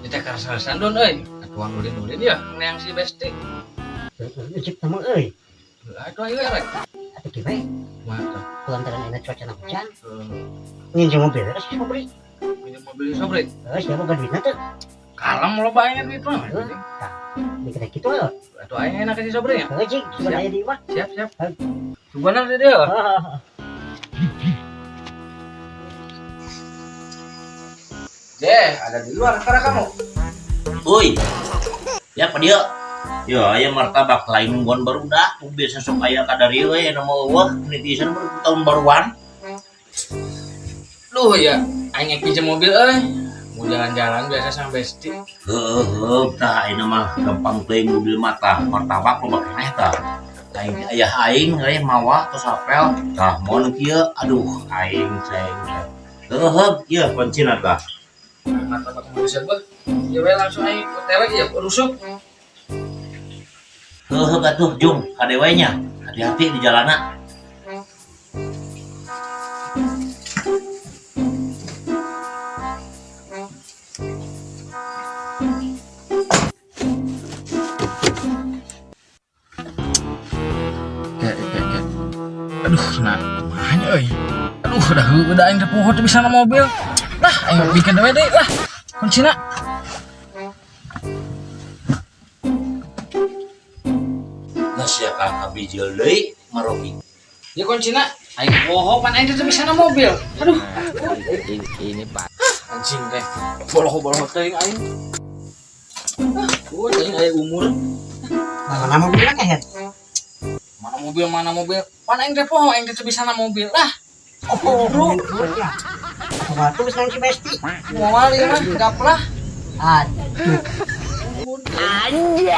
Kita karasa don euy. Atuang ulin-ulin ya yang si Besti. Icip sama euy. Atuh ayo rek. Atuh kieu we. Kumaha tah? Kulantaran ayeuna cuaca hujan. Nginjem mobil si Sobri. Minjem mobil si Sobri. Heuh, sia boga duitna teu. Kalem loba aing duit mah. Heuh, tah. Dikira kitu heuh. Atuh aing enak si Sobri ya. Heuh, cik, sugan aya di imah. Siap, siap. Sugan di dieu. Deh, ada di luar sekarang kamu. Uy. Ya apa dia? Ya, aya martabak lain nungguan barudak, biasa sok aya kadari we nama eueuh netizen baru tahun baruan. Duh ya, aing pinjam mobil euy. Mau jalan-jalan biasa sama Besti. Heuh, heuh, tah ayeuna mah gampang teuing mobil mata, martabak loba keneh tah. Aing ayah aing euy mawa tos apel, tah mun kieu aduh aing ceng. Heuh, heuh, ieu kuncina tah. Martabak Indonesia gua. Ya we langsung aing OTW ya rusuk. Heuh, heuh atuh jung kade we nya. Hati-hati di jalana. Kayak. Aduh, nah, kumaha nya euy. Aduh, dah udah aing teh poho teu bisa na mobil. Lah, aing bikin deui deui lah. Kuncina. Nah sia ka kabijil deui marogi. Ya kuncina, aing poho pan aing teh bisa na mobil. Aduh, Ini Pak. anjing teh. Boloho-boloho teuing aing. Ah, gua teuing aya umur. Mana mobilna kehed? Mana mobil, mana mobil. Pan aing teh poho aing teh teu bisa na mobil. Lah, Oh, bro. Ya. Atuh batu geus nang si Besti. moal ieu mah gaplah. Aduh. Anjay.